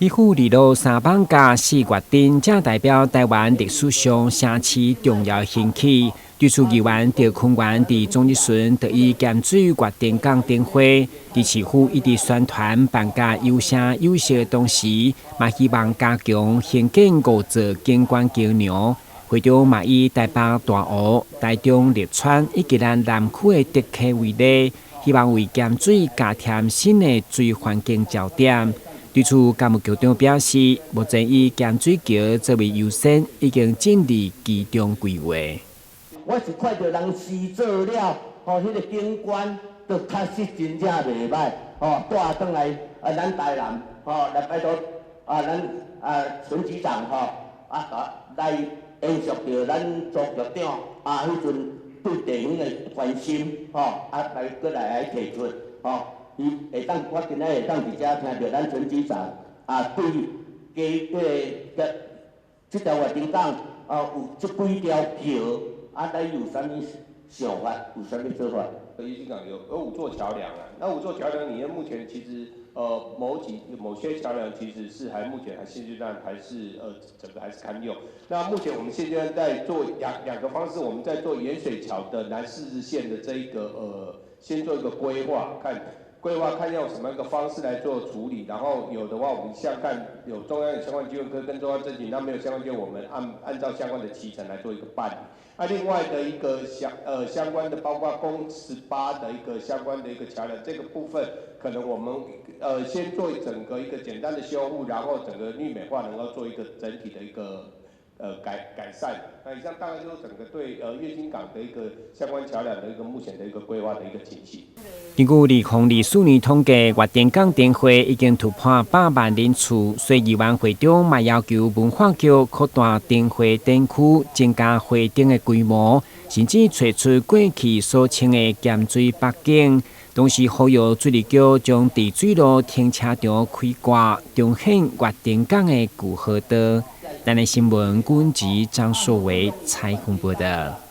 彼府二路三艋舺四月燈，正代表臺灣歷史上城市重要興起。對此，議員趙坤元佇總質詢就以鹹水月燈港燈會，佇市府一直宣傳辦甲有聲有色的同時，嘛希望加強興建五座景觀橋梁。會中嘛以台北大湖、台中綠川以及咱南區的竹溪為例，希望為鹹水加添新的水環境焦點。對此，教務局長表示，目前以鹹水橋作為優先，已經進入其中規劃。我是看著人施做了，吼，彼個景觀就確實真正袂䆀，吼，帶轉來啊，咱台南，吼，來拜託啊，咱啊陳局長吼，啊，來延續著咱朱局長啊，彼陣對地方的關心，吼，啊，來閣來來提出，吼，伊會當我今仔會當佇遮聽著咱陳局長啊，對加彼個這條月燈港啊，有這幾條橋。啊，你有啥物想法？有啥物做法？月津港有五座橋梁啊，那五座橋梁裡面，目前其實某些橋梁其實是還目前還現階段還是整個還是堪用。那目前我們現階段在做兩個方式，我們在做鹽水橋的南勢支線的這一個先做一個規劃，看規劃看用什麼樣一個方式來做處理，然後有的話我們像看有中央有相關機構可以跟中央申請，那沒有相關機構，我們按照相關的期程來做一個辦理。那另外的一個相關的，包括公18的一個相關的一個橋梁，這個部分可能我們先做整個一個簡單的修復，然後整個綠美化能夠做一個整體的一個改善。那以上大概就是整個對月津港的一個相關橋梁的一個目前的一個規劃的一個情形。根據2024年統計，月燈港燈會已經突破100萬人次，所以議員會長嘛要求文化局擴大燈會燈區，增加會燈的規模，甚至揣出過去所稱的鹹水北景。同時呼籲水利局將佇水路停車場開掛，重現月燈港的舊河道。台南新聞，軍籍張碩維採訪報道。